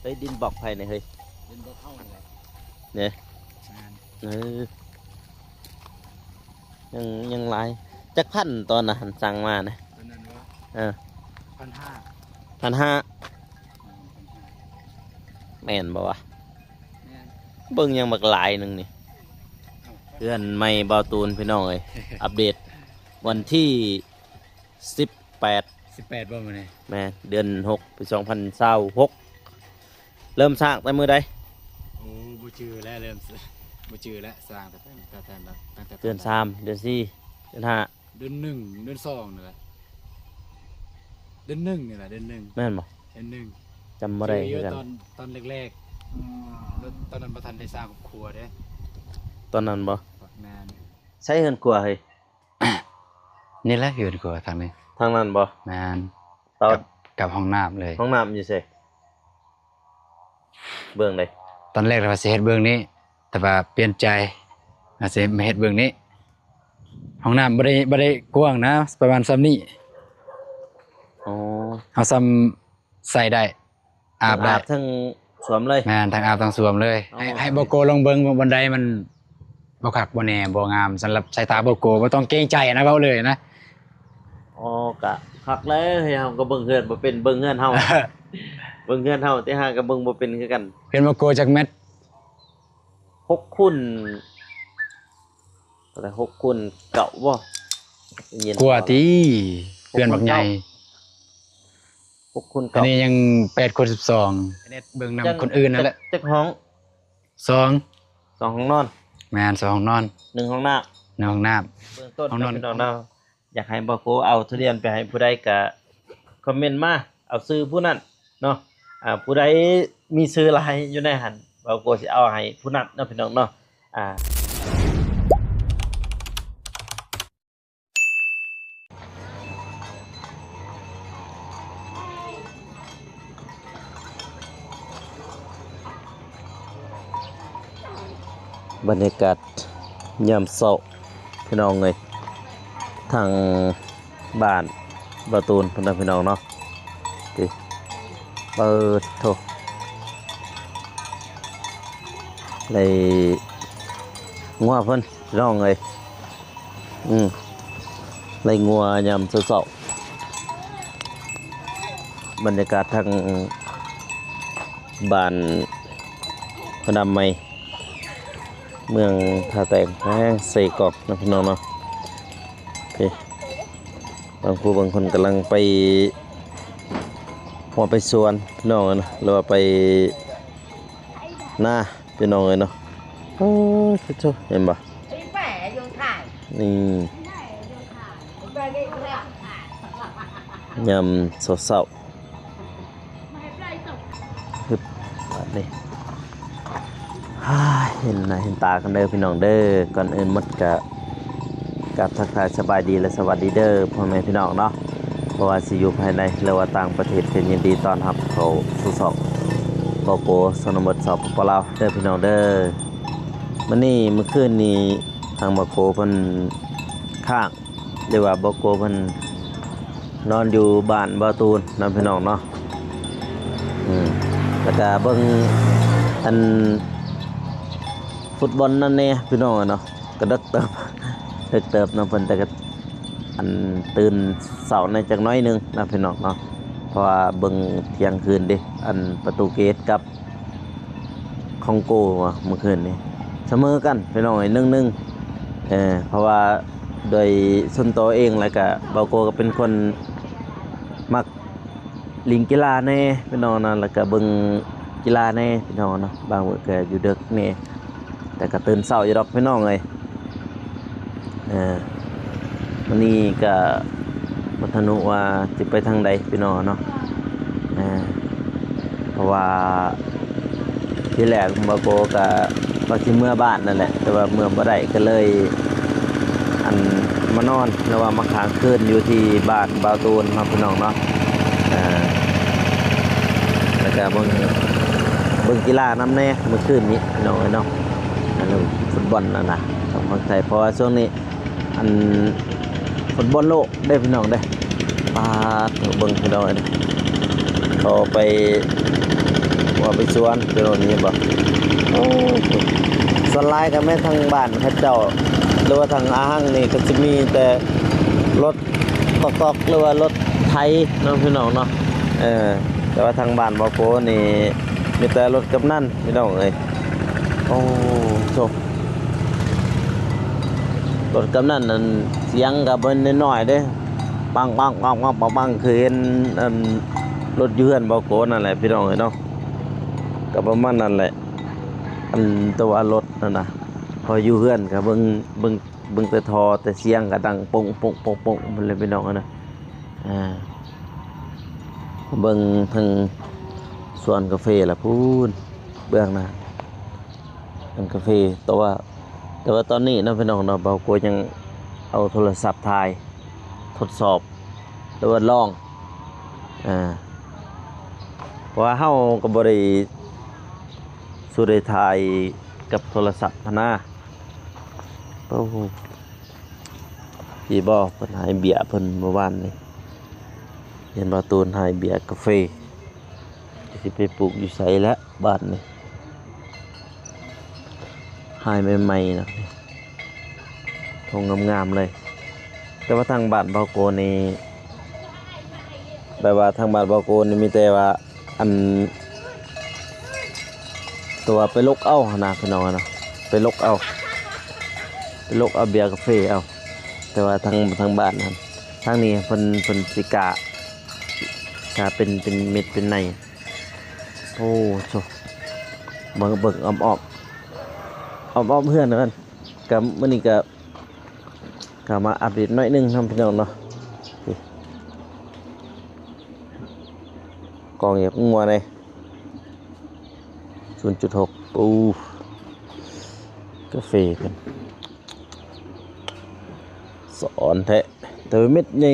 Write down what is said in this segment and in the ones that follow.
ເຮີ້ຍ ດິນບລັອກໃຜນີ້ເຮີ້ຍ? ດິນບລັອກເຮົານີ້ແຫຼະ ເດ້ ແມ່ນ ເອີ ຍັງ ຍັງຫຼາຍ. ຈັກພັນຕອນນັ້ນສັ່ງມານະ? ຕອນນັ້ນວ່າ ເອີ ພັນຫ້າ ພັນຫ້າ ອືມ ພັນຫ້າ ແມ່ນບໍ່ວະ? ແມ່ນ ເບິ່ງຫຍັງບັກຫຼາຍໜຶ່ງນີ້. ເອົ້າ ເຮືອນໃໝ່ບ່າວຕູນ ພີ່ນ້ອງເອີຍ ອັບເດດວັນທີ ສິບແປດ ສິບແປດບໍ່ມື້ນີ້? ແມ່ນ ເດືອນຫົກ ປີສອງພັນຊາວຫົກ ເລີ່ມສ້າງແຕ່ມື້ໃດ? ໂອ້ ບໍ່ຈື່ແລ້ວ ເລີ່ມ ບໍ່ຈື່ແລ້ວ ສ້າງຕັ້ງແຕ່ ຕັ້ງແຕ່ ຕັ້ງແຕ່ເດືອນສາມ ເດືອນສີ່ ເດືອນຫ້າ ເດືອນໜຶ່ງ ເດືອນສອງນີ້ແຫຼະ ເດືອນໜຶ່ງນີ້ແຫຼະ ເດືອນໜຶ່ງ ແມ່ນບໍ່? ເດືອນໜຶ່ງ ຈຳບໍ່ໄດ້ຄືກັນ ຕອນ ຕອນແລກໆ ອືມ ຕອນນັ້ນບໍ່ທັນໄດ້ສ້າງຄອບຄົວເດ້ ຕອນນັ້ນບໍ່? ແມ່ນ ໃສເຮືອນຄົວເຮີ້ຍ? ນີ້ແຫຼະເຮືອນຄົວທາງນີ້ ທາງນັ້ນບໍ່? ແມ່ນ ຕອນ ກັບ ກັບຫ້ອງນ້ຳເລີຍ. ຫ້ອງນ້ຳຢູ່ໃສ? ເບື້ອງໃດ? ຕອນແລກວ່າຊິເຮັດເບື້ອງນີ້ ແຕ່ວ່າປ່ຽນໃຈ ວ່າຊິມາເຮັດເບື້ອງນີ້. ຫ້ອງນ້ຳບໍ່ໄດ້ ບໍ່ໄດ້ກວ້າງນະ ປະມານສ່ຳນີ້. ອໍ ເຮົາສ່ຳໃສ່ໄດ້ ອາບໄດ້ ທັງອາບທັງສວມເລີຍ. ແມ່ນ ທັງອາບທັງສວມເລີຍ. ອໍ ໃຫ້ ໃຫ້ບ່າວໂກລອງເບິ່ງ ບ່ອນໃດມັນບໍ່ຄັກບໍ່ແນ່ບໍ່ງາມ ສຳລັບສາຍຕາບ່າວໂກ ບໍ່ຕ້ອງເກງໃຈນະ ເວົ້າເລີຍນະ. ອໍ ກະຄັກແລ້ວ ເຮົາກໍເບິ່ງເຮືອນບໍ່ເປັນ ເບິ່ງເຮືອນເຮົາ ເບິ່ງເຮືອນເຮົາ ແຕ່ຫາກໍເບິ່ງບໍ່ເປັນຄືກັນ. ເຮືອນບ່າວໂກຈັກແມັດ? ຫົກຄູນ ເທົ່າໃດ? ຫົກຄູນເກົ້າບໍ່? ກວ່າຕິ ເຮືອນບັກໃຫຍ່ ຫົກຄູນເກົ້າ ອັນນີ້ຍັງແປດຄູນສິບສອງ. ເຮັດເບິ່ງນຳຄົນອື່ນນັ້ນແຫຼະ. ຈັກ ຈັກຫ້ອງ? ສອງ ສອງຫ້ອງນອນ. ແມ່ນ ສອງຫ້ອງນອນ ໜຶ່ງຫ້ອງນ້ຳ ໜຶ່ງຫ້ອງນ້ຳ. ເບື້ອງຕົ້ນ ຫ້ອງນອນ ເນາະ ພີ່ນ້ອງເນາະ ຢາກໃຫ້ບ່າວໂກເອົາທຸລຽນໄປໃຫ້ຜູ້ໃດກະຄອມເມັນມາ ເອົາຊື່ຜູ້ນັ້ນເນາະ. ອ່າ ຜູ້ໃດມີຊື່ຫຼາຍຢູ່ໃນຫັ້ນ ບ່າວໂກຊິເອົາໃຫ້ຜູ້ນັ້ນເນາະ ພີ່ນ້ອງເນາະ. ອ່າ ບັນຍາກາດຍາມເຊົ້າ ພີ່ນ້ອງເອີຍ ທາງບ້ານບ່າວຕູນພຸ້ນນະ ພີ່ນ້ອງເນາະ. ຕິ ເປີດໂທ ໄລ່ງົວເພິ່ນ ພີ່ນ້ອງເອີຍ. ອືມ ໄລ່ງົວຍາມເຊົ້າໆ. ບັນຍາກາດທາງບ້ານພະນຳໃໝ່ ເມືອງທ່າແຕງ ແຂວງເຊກອງເນາະ ພີ່ນ້ອງເນາະ. ໂອເຄ ບາງຜູ້ບາງຄົນກຳລັງໄປຮົ້ວໄປສວນ ພີ່ນ້ອງເອີຍເນາະ ຫຼືວ່າໄປນາ ພີ່ນ້ອງເອີຍເນາະ. ໂອ້ ເຫັນບໍ່? ນີ້ ຍາມເຊົ້າໆ ຮຶບ ບາດນີ້ ເຫັນໜ້າເຫັນຕາກັນເດີພີ່ນ້ອງເດີ. ກ່ອນອື່ນໝົດກະ ກາບທັກທາຍສະບາຍດີ ແລະ ສະຫວັດດີເດີພໍ່ແມ່ພີ່ນ້ອງເນາະ ບໍ່ວ່າຊິຢູ່ພາຍໃນ ຫຼືວ່າຕ່າງປະເທດ ກໍຍິນດີຕ້ອນຮັບເຂົ້າສູ່ຊ່ອງບ່າວໂກ ຊົນນະບົດ ສປປ ລາວ ເດີພີ່ນ້ອງເດີ. ມື້ນີ້ ມື້ຄືນນີ້ ທາງບ່າວໂກເພິ່ນຄ້າງ ຫຼືວ່າບ່າວໂກເພິ່ນນອນຢູ່ບ້ານບ່າວຕູນນຳ ພີ່ນ້ອງເນາະ. ອືມ ແລ້ວກະເບິ່ງອັນ ຟຸດບອນນັ້ນແດ່ພີ່ນ້ອງເນາະ. ກະເດິກເຕີບ ເດິກເຕີບເນາະ ເພິ່ນແຕ່ກະ ອັນ ຕື່ນເຊົ້າແດ່ຈັກໜ້ອຍໜຶ່ງເນາະ ພີ່ນ້ອງເນາະ ເພາະວ່າເບິ່ງທ່ຽງຄືນເດ້ ອັນ ປະຕູເກດກັບຄອງໂກ ມື້ຄືນນີ້ສະເໝີກັນ ພີ່ນ້ອງເອີຍ ໜຶ່ງໜຶ່ງ. ເອີ ເພາະວ່າໂດຍສ່ວນຕົວເອງ ແລ້ວກະບ່າວໂກກະເປັນຄົນມັກ ຫຼິ້ນກິລາແດ່ພີ່ນ້ອງເນາະ ແລ້ວກະເບິ່ງກິລາແດ່ພີ່ນ້ອງເນາະ. ບາງມື້ກະຢູ່ເດິກແດ່ ແຕ່ກະຕື່ນເຊົ້າຢູ່ດອກພີ່ນ້ອງເອີຍ. ເອີ ມື້ນີ້ກະບໍ່ທັນຮູ້ວ່າຊິໄປທາງໃດພີ່ນ້ອງເນາະ. ເອີ ເພາະວ່າທີແລກບ່າວໂກກະວ່າຊິເມືອບ້ານນັ້ນແຫຼະ ແຕ່ວ່າເມືອບໍ່ໄດ້ ກະເລີຍ ອັນ ມານອນ ຫຼືວ່າມາຄ້າງຄືນຢູ່ທີ່ບ້ານບ່າວຕູນເນາະ ພີ່ນ້ອງເນາະ. ອ່າ ແລ້ວກະເບິ່ງ ເບິ່ງກິລານຳແດ່ມື້ຄືນນີ້ພີ່ນ້ອງເອີຍເນາະ ອັນ ຟຸດບອນນັ້ນນະ ຂອງຝັ່ງໄທ ເພາະວ່າຊ່ວງນີ້ ອັນ ຟຸດບອນໂລກເດ້ພີ່ນ້ອງເດ້. ປາດໂທ້ ເບິ່ງພີ່ນ້ອງເອີຍ ເຂົ້າໄປ ວ່າໄປສວນ ເປັນແບບນີ້ບໍ່? ໂອ້ ສ່ວນຫຼາຍກໍແມ່ນທາງບ້ານເຂົາເຈົ້າ ຫຼືວ່າທາງອາຫັງນີ້ ກໍຊິມີແຕ່ລົດຕອກໆ ຫຼືວ່າລົດໄຖເນາະ ພີ່ນ້ອງເນາະ. ເອີ ແຕ່ວ່າທາງບ້ານບ່າວໂກນີ້ ມີແຕ່ລົດກຳນັນ ພີ່ນ້ອງເອີຍ. ໂອ້ ໂທ້ ລົດກຳນັນນັ້ນ ສຽງກໍບໍ່ແມ່ນນ້ອຍໆເດ້ ປັງໆໆໆ ຄືເຫັນອັນລົດຢູ່ເຮືອນບ່າວໂກນັ້ນແຫຼະ ພີ່ນ້ອງເອີຍເນາະ. ກໍປະມານນັ້ນແຫຼະ ອັນຕົວລົດນັ້ນນະ. ພໍຢູ່ເຮືອນກໍເບິ່ງ ເບິ່ງ ເບິ່ງແຕ່ທໍ່ ແຕ່ສຽງກໍດັງໂປ້ງໆໆໆ ພຸ້ນແຫຼະ ພີ່ນ້ອງເອີຍນະ. ອ່າ ເບິ່ງທາງສວນກາເຟລະພຸ້ນ ເບື້ອງໜ້າ ສວນກາເຟ. ແຕ່ວ່າ ແຕ່ວ່າຕອນນີ້ເນາະ ພີ່ນ້ອງເນາະ ບ່າວໂກຍັງເອົາໂທລະສັບຖ່າຍ ທົດສອບ ຫຼືວ່າລອງ ອ່າ ເພາະວ່າເຮົາກໍບໍ່ໄດ້ສູ່ໄດ້ຖ່າຍກັບໂທລະສັບຫັ້ນນາ. ໂອ້ໂຫ ພີ້ບໍ່ ເພິ່ນໃຫ້ເບຍເພິ່ນມື້ວານນີ້ ເຫັນບ່າວຕູນໃຫ້ເບຍກາເຟ. ຊິໄປປູກຢູ່ໃສລະບາດນີ້ ຫາຍໃໝ່ໆເນາະ ທົ່ງງາມໆເລີຍ. ແຕ່ວ່າທາງບ້ານບ່າວໂກນີ້ ແບບວ່າທາງບ້ານບ່າວໂກນີ້ມີແຕ່ວ່າ ອັນ ແຕ່ວ່າໄປຫຼົກເອົາຫັ້ນນະ ພີ່ນ້ອງເນາະ ໄປຫຼົກເອົາ ໄປຫຼົກເອົາເບຍກາເຟເອົາ. ແຕ່ວ່າທາງ ທາງບ້ານຫັ້ນ ທາງນີ້ເພິ່ນ ເພິ່ນຊິກະ ກະເປັນ ເປັນເມັດເປັນໃນ. ໂອ້ ໂທ້ ເບິ່ງ ເບິ່ງອ້ອມໆ ອ້ອມໆເຮືອນນັ້ນ. ກະມື້ນີ້ກະ ກະມາອັບເດດໜ້ອຍໜຶ່ງເນາະ ພີ່ນ້ອງເນາະ. ກອງຢາກງົວເດ້ ສູນຈຸດຫົກ. ໂອ້ ກາເຟເພິ່ນ ສອນແທ້ ແຕ່ວ່າເມັດໃຫຍ່.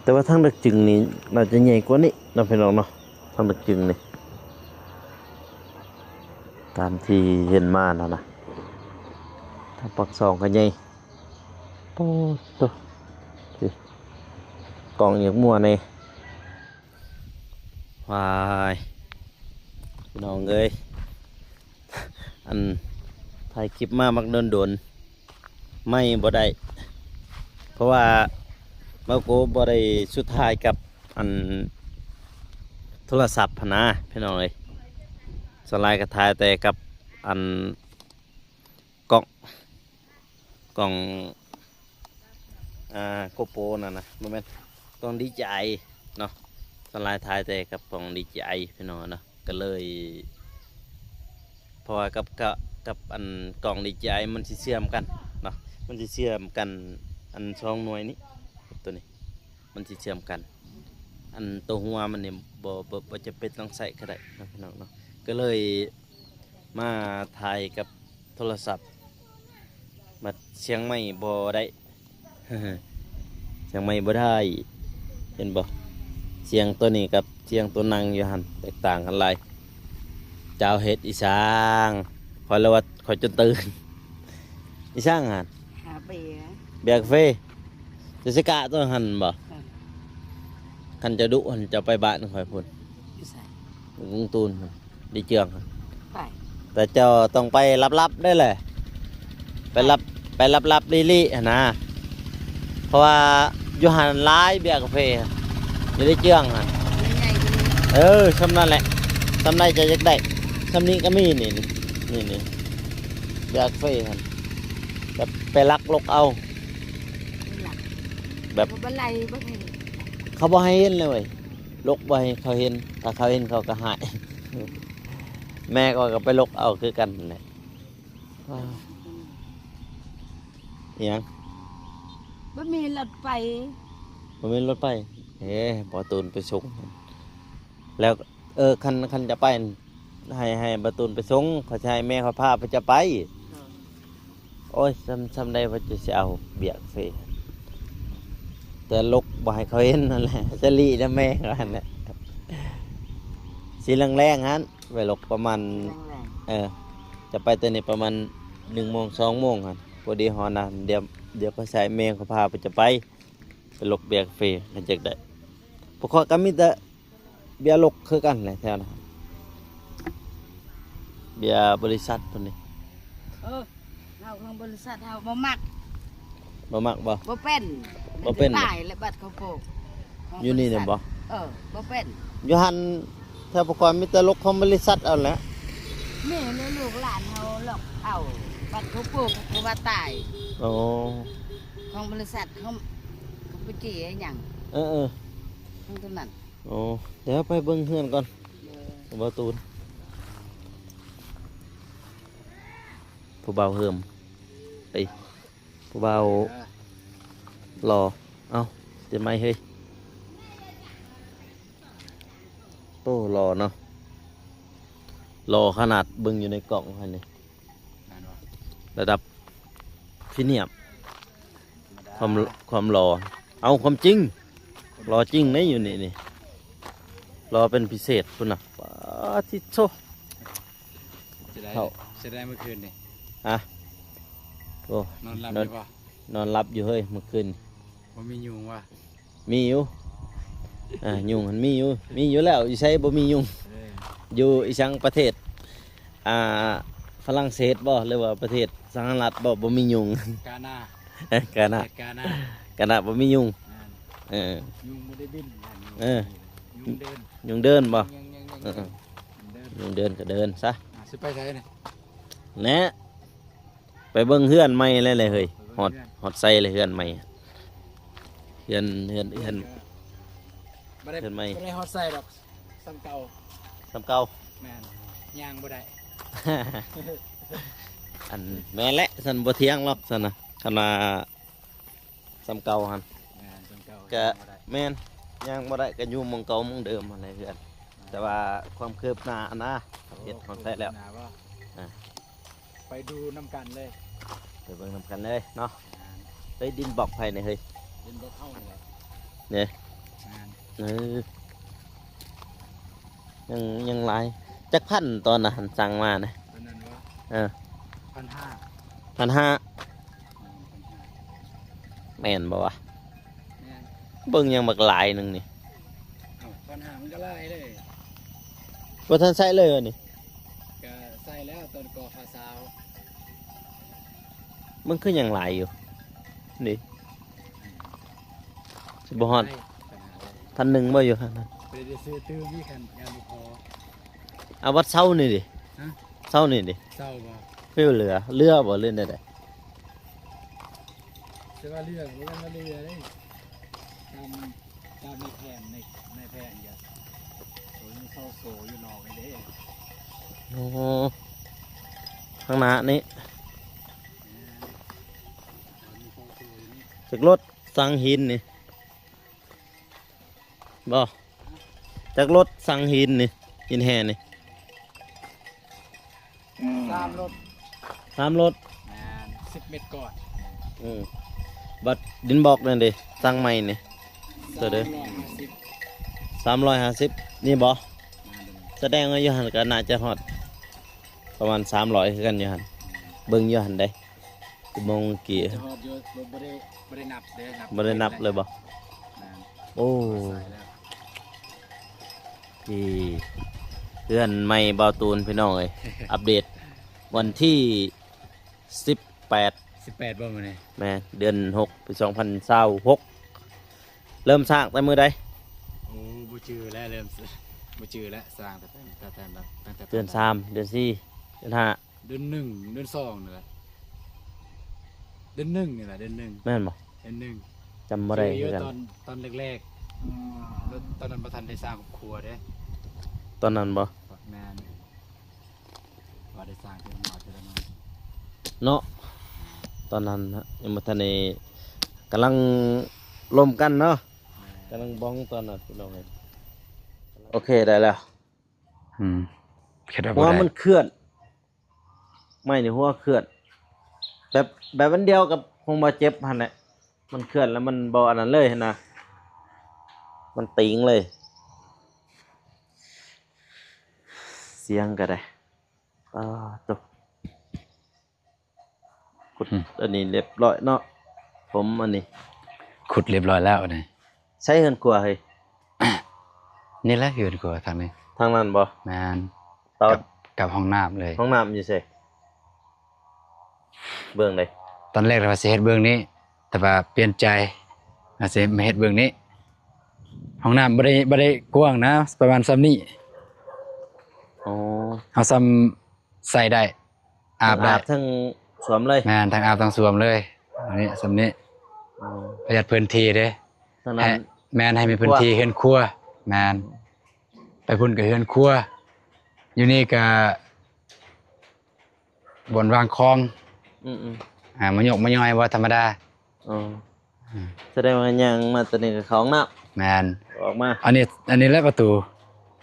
ແຕ່ວ່າທາງດັກຈຶງນີ້ໜ້າຈະໃຫຍ່ກວ່ານີ້ເນາະ ພີ່ນ້ອງເນາະ. ທາງດັກຈຶງນີ້ ຕາມທີ່ເຫັນມານັ້ນນະ ທາງປາກຊ່ອງກໍໃຫຍ່. ໂອ້ໂຕ ກອງຢາກມົວແດ່. ວາຍ ພີ່ນ້ອງເອີຍ ອັນ ຖ່າຍຄລິບມາບັກດົນໆ ໄມ້ບໍ່ໄດ້ ເພາະວ່າບ່າວໂກບໍ່ໄດ້ຊຸດຖ່າຍກັບ ອັນ ໂທລະສັບຫັ້ນນາ ພີ່ນ້ອງເອີຍ. ສ່ວນຫຼາຍກໍຖ່າຍແຕ່ກັບ ອັນ ກ້ອງ ກ້ອງ ອ່າ ໂກໂປຣນັ້ນນະ ບໍ່ແມ່ນ ກ້ອງດີເຈໄອເນາະ. ສ່ວນຫຼາຍຖ່າຍແຕ່ກັບກ້ອງດີເຈໄອ ພີ່ນ້ອງເນາະ ກໍເລີຍ ເພາະວ່າກັບ ກັບ ກັບອັນກ້ອງດີເຈໄອມັນຊິເຊື່ອມກັນເນາະ ມັນຊິເຊື່ອມກັນ ອັນສອງໜ່ວຍນີ້ ໂຕນີ້ມັນຊິເຊື່ອມກັນ ອັນໂຕຫົວມັນນີ້ບໍ່ ບໍ່ ບໍ່ຈຳເປັນຕ້ອງໃຊ້ກໍໄດ້ເນາະ ພີ່ນ້ອງເນາະ. ກໍເລີຍ ມາຖ່າຍກັບໂທລະສັບ ບັດສຽງໄມ້ບໍ່ໄດ້ ສຽງໄມ້ບໍ່ໄດ້ ເຫັນບໍ່? ສຽງໂຕນີ້ກັບສຽງໂຕນັ່ງຢູ່ຫັ້ນແຕກຕ່າງກັນຫຼາຍ. ເຈົ້າເຮັດອີ່ຊ່າງ? ຂ້ອຍລະວ່າຂ້ອຍຈົນຕື່ນ. ອີ່ຊ່າງຫັ້ນ? ຫາເບຍ ເບຍກາເຟ. ຈະຊິກະໂຕຫັ້ນບໍ່? ເອີ ຄັນເຈົ້າດຸຫັ້ນ ເຈົ້າໄປບ້ານຂ້ອຍພຸ້ນ. ຢູ່ໃສ? ກຸງຕູນພຸ້ນ ດີເຈື່ອງ. ໄປ ແຕ່ເຈົ້າຕ້ອງໄປລັບໆໄດ້ແຫຼະ ໄປລັບ ໄປລັບໆລີ້ໆຫັ້ນນາ ເພາະວ່າຢູ່ຫັ້ນຫຼາຍເບຍກາເຟ ຢູ່ດີເຈື່ອງຫັ້ນ. ເອີ ຊ່ຳນັ້ນແຫຼະ ຊ່ຳໃດເຈົ້າຢາກໄດ້ ຊ່ຳນີ້ກໍມີ ນີ້ ນີ້ ນີ້ ເບຍກາເຟຫັ້ນ ແບບໄປລັກຫຼົກເອົາ ແບບ ເຂົາບໍ່ໃຫ້ເຫັນເລີຍ ຫຼົກບໍ່ໃຫ້ເຂົາເຫັນ ຖ້າເຂົາເຫັນເຂົາກໍຮ້າຍ. ແມ່ຂ້ອຍກໍໄປຫຼົກເອົາຄືກັນຫັ້ນແຫຼະ. ອີ່ຫຍັງ? ບໍ່ມີລົດໄປ ບໍ່ມີລົດໄປ. ເອີ ບໍ່ຕູນໄປສົ່ງ ແລ້ວ ເອີ ຄັນ ຄັນຈະໄປ ໃຫ້ ໃຫ້ບ່າວຕູນໄປສົ່ງ ຂ້ອຍຊິໃຫ້ແມ່ຂ້ອຍພາໄປ ຈະໄປ. ໂອ້ຍ ຊ່ຳ ຊ່ຳໃດວ່າຈະຊິເອົາເບຍກາເຟ ແຕ່ຫຼົກບໍ່ໃຫ້ເຂົາເຫັນຫັ້ນແຫຼະ ຈະຫຼີນຳແມ່ເຂົາຫັ້ນແຫຼະ. ຊິແລງໆຫັ້ນ ໄປຫຼົກປະມານ ແລງໆ ເອີ ຈະໄປແຕ່ນີ້ປະມານໜຶ່ງໂມງ ສອງໂມງຫັ້ນ ພໍດີຮອດນະ ດຽວ ດຽວຂ້ອຍໃຊ້ແມ່ຂ້ອຍພາໄປ ຈະໄປ ໄປຫຼົກເບຍກາເຟ ຄັນຢາກໄດ້. ພວກຂ້ອຍກໍມີແຕ່ ເບຍຫຼົກຄືກັນແຫຼະແຖວນັ້ນ. ເບຍບໍລິສັດພຸ້ນນີ້. ເອີ ເຮົາຂອງບໍລິສັດເຮົາບໍ່ມັກ. ບໍ່ມັກບໍ່? ບໍ່ເປັນ. ບໍ່ເປັນ. ມັນຈະຕາຍແລ້ວ ບັດເຂົ້າໂພກ ຢູ່ນີ້ນະບໍ່? ເອີ ບໍ່ເປັນ. ຢູ່ຫັ້ນແຖວພວກຂ້ອຍມີແຕ່ລົກຂອງບໍລິສັດເອົາແຫຼະ. ມີແລ້ວລູກຫຼານເຮົາລັອກເອົາ ບັດເຂົ້າໂພກກໍວ່າຕາຍ. ອໍ ຂອງບໍລິສັດເຮົາ ເຂົາໄປຈີ່ອີຫຍັງ. ເອີໆ ຂອງຕົວນັ້ນ. ອໍ ດຽວໄປເບິ່ງເຮືອນກ່ອນ. ເອີ ບໍ່ຕູນ ຜູ້ບ່າວເຮີມ ເອີຍ ຜູ້ບ່າວຫຼໍ່. ເອົ້າ ຕິດໄມເຮີ້ຍ. ໂອ້ ຫຼໍ່ເນາະ ຫຼໍ່ຂະໜາດ ເບິ່ງຢູ່ໃນກ້ອງຫັ້ນນີ້ ແມ່ນບໍ່? ລະດັບພຣີມຽມ. ຄວາມ ຄວາມຫຼໍ່ ເອົາ ຄວາມຈິງ ຫຼໍ່ຈິງເດ້ຢູ່ນີ້ນີ້ ຫຼໍ່ເປັນພິເສດພຸ້ນນະ. ປາດທິໂທ ເສຍດາຍ ເຂົ້າ ເສຍດາຍມື້ຄືນນີ້. ຮະ? ໂອ້ ນອນຫຼັບຢູ່ບໍ່? ນອນ ນອນຫຼັບຢູ່ເຮີ້ຍ ມື້ຄືນນີ້. ບໍ່ມີຍຸງຫວາ? ມີຢູ່ ອ່າ ຍຸງຫັ້ນມີຢູ່ ມີຢູ່ແລ້ວ. ຢູ່ໃສບໍ່ມີຍຸງ? ເອີ ຢູ່ອີ່ສັງ ປະເທດ ອ່າ ຝຣັ່ງເສດບໍ່ ຫຼືວ່າປະເທດສະຫະລັດບໍ່ ບໍ່ມີຍຸງ? ການາ ການາ ປະເທດການາ ການາບໍ່ມີຍຸງ. ແມ່ນ ເອີ ຍຸງບໍ່ໄດ້ບິນ. ເອີ ຍຸງເດີນ ຍຸງເດີນບໍ່? ເອີ ຍຸງເດີນ ຍຸງເດີນກໍເດີນຊະ. ອ່າ ຊິໄປໃສນີ້? ແນະ ໄປເບິ່ງເຮືອນໃໝ່ແລ້ວເຮີ້ຍ. ຮອດ ຮອດໃສແລ້ວເຮືອນໃໝ່? ເຮືອນ ເຮືອນ ເຮືອນ ບໍ່ໄດ້ ເຮືອນໃໝ່ ບໍ່ໄດ້ຮອດໃສດອກ ສ່ຳເກົ່າ ສ່ຳເກົ່າ. ແມ່ນ ຍ່າງບໍ່ໄດ້. ອັນ ແມ່ນແຫຼະ ຊັ້ນບໍ່ຖຽງດອກຊັ້ນນະ ຄັນວ່າສ່ຳເກົ່າຫັ້ນ. ແມ່ນ ສ່ຳເກົ່າ ກະ ຍ່າງບໍ່ໄດ້. ແມ່ນ ຍ່າງບໍ່ໄດ້ ກະຢູ່ໝ່ອງເກົ່າໝ່ອງເດີມຫັ້ນແຫຼະເຮືອນ. ແຕ່ວ່າຄວາມຄືບໜ້າຫັ້ນນະ ເຮັດຮອດໃສແລ້ວ? ອ່າ ໄປດູນຳກັນເລີຍ ໄປເບິ່ງນຳກັນເລີຍເນາະ. ແມ່ນ ເຮີ້ຍ ດິນບລັອກໃຜນີ້ເຮີ້ຍ? ດິນບລັອກເຮົານີ້ແຫຼະ ເດ້. ແມ່ນ ເອີ ຍັງ ຍັງຫຼາຍ. ຈັກພັນຕອນນັ້ນສັ່ງມານະ? ຕອນນັ້ນຫວາ? ເອີ ພັນຫ້າ ພັນຫ້າ. ແມ່ນ ພັນຫ້າ ແມ່ນບໍ່ວະ? ແມ່ນ ເບິ່ງຫຍັງບັກຫຼາຍໜຶ່ງນີ້. ເອົ້າ ພັນຫ້າມັນກໍຫຼາຍເດ້. ບໍ່ທັນໃຊ້ເລີຍວະນີ້? ກະໃຊ້ແລ້ວ ຕອນກໍຄ່າຊາວ. ມັນຄືຫຍັງຫຼາຍຢູ່ນີ້? ຊິບໍ່ຮອດ ໄດ້ ພັນຫ້າ ພັນໜຶ່ງບໍ່ຢູ່ຫັ້ນນະ? ບໍ່ໄດ້ຊື້ຕື່ມອີກ ຄັນຍັງບໍ່ພໍ. ເອົາ ວັດເຊົານີ້ເດ? ຮະ? ເຊົານີ້ເດ? ເຊົາບໍ່? ຄືເຫຼືອ ເຫຼືອບໍ່ ຫຼືແນວໃດ? ແຕ່ວ່າເຫຼືອ ບໍ່ແມ່ນວ່າເຫຼືອເດ້ ຕາມ ຕາມໃນແຜນ ໃນ ໃນແຜນກະ ໂອ້ຍ ເຊົາໂຊຢູ່ນອກນີ້ເດ້. ໂອ້ ຂ້າງໜ້ານີ້ ແມ່ນ ເຊົາໂຊຢູ່ນີ້. ຈັກລົດສັງຫີນນີ້ບໍ່? ຈັກລົດສັງຫີນນີ້ ຫີນແຮ່ນີ້? ສາມລົດ ສາມລົດ. ແມ່ນ ສິບເມັດກ້ອນ. ອືມ ບັດດິນບລັອກນັ້ນເດ ສັງໃໝ່ນີ້ ເທົ່າໃດ? ສາມຮ້ອຍຫ້າສິບ ນີ້ບໍ່? ແມ່ນ ສະແດງວ່າຢູ່ຫັ້ນກໍໜ້າຈະຮອດປະມານສາມຮ້ອຍຄືກັນຢູ່ຫັ້ນ. ເບິ່ງຢູ່ຫັ້ນເດ້ ຊົ່ວໂມງກີ້ ຈະຮອດຢູ່ ບໍ່ ບໍ່ໄດ້ ບໍ່ໄດ້ນັບເດ້ ນັບ ບໍ່ໄດ້ນັບເລີຍບໍ່? ແມ່ນ ໂອ້ ໃສ່ແລ້ວ. ທີ່ເຮືອນໃໝ່ບ່າວຕູນ ພີ່ນ້ອງເອີຍ ອັບເດດວັນທີສິບແປດ ສິບແປດບໍ່ມື້ນີ້? ແມ່ນ ເດືອນຫົກ ປີສອງພັນຊາວຫົກ. ເລີ່ມສ້າງແຕ່ມື້ໃດ? ໂອ້ ບໍ່ຈື່ແລ້ວ ເລີ່ມ ບໍ່ຈື່ແລ້ວ ສ້າງຕັ້ງແຕ່ ຕັ້ງແຕ່ ຕັ້ງແຕ່ເດືອນສາມ ເດືອນສີ່ ເດືອນຫ້າ ເດືອນໜຶ່ງ ເດືອນສອງນີ້ແຫຼະ ເດືອນໜຶ່ງນີ້ແຫຼະ ເດືອນໜຶ່ງ. ແມ່ນບໍ່? ເດືອນໜຶ່ງ ຈຳບໍ່ໄດ້ຄືກັນ. ຕອນ ຕອນແລກໆ ຕອນນັ້ນບໍ່ທັນໄດ້ສ້າງຄອບຄົວເດ້ ຕອນນັ້ນບໍ່? ແມ່ນ ວ່າໄດ້ສ້າງເຮືອນມາເທື່ອລະໜ້ອຍເນາະ ຕອນນັ້ນນະ ຍັງບໍ່ທັນໄດ້ ກຳລັງລົມກັນເນາະ. ແມ່ນ ກຳລັງບ້ອງຕອນນັ້ນ ພີ່ນ້ອງເອີຍ. ໂອເຄ ໄດ້ແລ້ວ. ອືມ ຄິດວ່າບໍ່ໄດ້ ຫົວມັນເຄື່ອນ ໄມ້ນີ້ຫົວເຄື່ອນ ແບບ ແບບອັນດຽວກັບຂອງບ່າວເຈັບຫັ້ນແຫຼະ. ມັນເຄື່ອນແລ້ວມັນບໍ່ອັນນັ້ນເລີຍຫັ້ນນະ ມັນຕີງເລີຍ. ສຽງກໍໄດ້ ປາໂຕ ຂຸດ ອືມ ອັນນີ້ລຽບລ້ອຍເນາະ. ຜົມອັນນີ້ ຂຸດລຽບລ້ອຍແລ້ວນີ້. ໃສເຮືອນຄົວເຮີ້ຍ? ນີ້ແຫຼະເຮືອນຄົວທາງນີ້ ທາງນັ້ນບໍ່? ແມ່ນ ຕອນ ກັບ ກັບຫ້ອງນ້ຳເລີຍ. ຫ້ອງນ້ຳຢູ່ໃສ? ເບື້ອງໃດ? ຕອນແລກວ່າຊິເຮັດເບື້ອງນີ້ ແຕ່ວ່າປ່ຽນໃຈ ວ່າຊິມາເຮັດເບື້ອງນີ້. ຫ້ອງນ້ຳບໍ່ໄດ້ ບໍ່ໄດ້ກວ້າງນະ ປະມານສ່ຳນີ້. ອໍ ເຮົາສ່ຳໃສ່ໄດ້ ອາບໄດ້ ທັງອາບທັງສວມເລີຍ. ແມ່ນ ທັງອາບທັງສວມເລີຍ. ອັນນີ້ສ່ຳນີ້. ອໍ ປະຢັດພື້ນທີ່ເດ້. ທາງນັ້ນ ໃຫ້ ແມ່ນ ໃຫ້ມີພື້ນທີ່ເຮືອນຄົວ. ແມ່ນ ໄປພຸ້ນກໍເຮືອນຄົວ ຢູ່ນີ້ກໍບ່ອນວາງຂອງ. ອືມໆ ອ່າ ມາຍົກມາຍ້ອຍບໍ່ທຳມະດາ. ອໍ ອືມ ສະແດງວ່າຍ່າງມາຕອນນີ້ກໍເຂົ້າຫ້ອງນ້ຳ. ແມ່ນ ອອກມາ ອັນນີ້ ອັນນີ້ແຫຼະປະຕູ.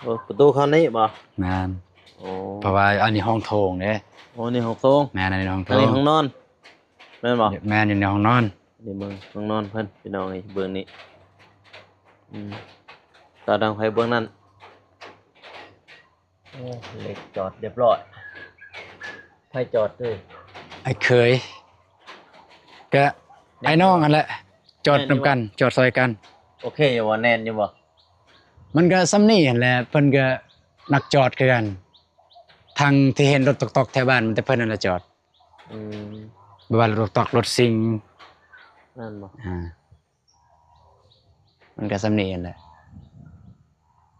ໂອ້ ປະຕູເຂົ້ານີ້ບໍ່? ແມ່ນ. ໂອ້ ເພາະວ່າອັນນີ້ຫ້ອງໂຖງເດ້. ໂອ້ ນີ້ຫ້ອງໂຖງ. ແມ່ນ ອັນນີ້ຫ້ອງໂຖງ ອັນນີ້ຫ້ອງນອນ. ແມ່ນບໍ່? ແມ່ນ ຢູ່ໃນຫ້ອງນອນ. ນີ້ເບິ່ງຫ້ອງນອນເພິ່ນ ພີ່ນ້ອງເອີຍ ເບິ່ງນີ້. ອືມ ຕາດັງໄຟເບື້ອງນັ້ນ. ໂອ້ ເຫຼັກຈອດຮຽບຮ້ອຍ. ໃຜຈອດເອີຍ? ອ້າຍເຂີຍ ກະອ້າຍນ້ອງຫັ້ນແຫຼະ ຈອດນຳກັນ ຈອດຊ່ອຍກັນ. ໂອເຄຢູ່ບໍ່? ແໜ້ນຢູ່ບໍ່? ມັນກະສ່ຳນີ້ຫັ້ນແຫຼະ ເພິ່ນກະນັກຈອດຄືກັນ. ທັງທີ່ເຫັນລົດຕ໋ອກໆແຖວບ້ານ ມີແຕ່ເພິ່ນຫັ້ນລະຈອດ. ອືມ ບໍ່ວ່າລົດຕ໋ອກ ລົດຊິງ ແມ່ນບໍ່? ອ່າ ມັນກໍສ່ຳນີ້ຫັ້ນແຫຼະ.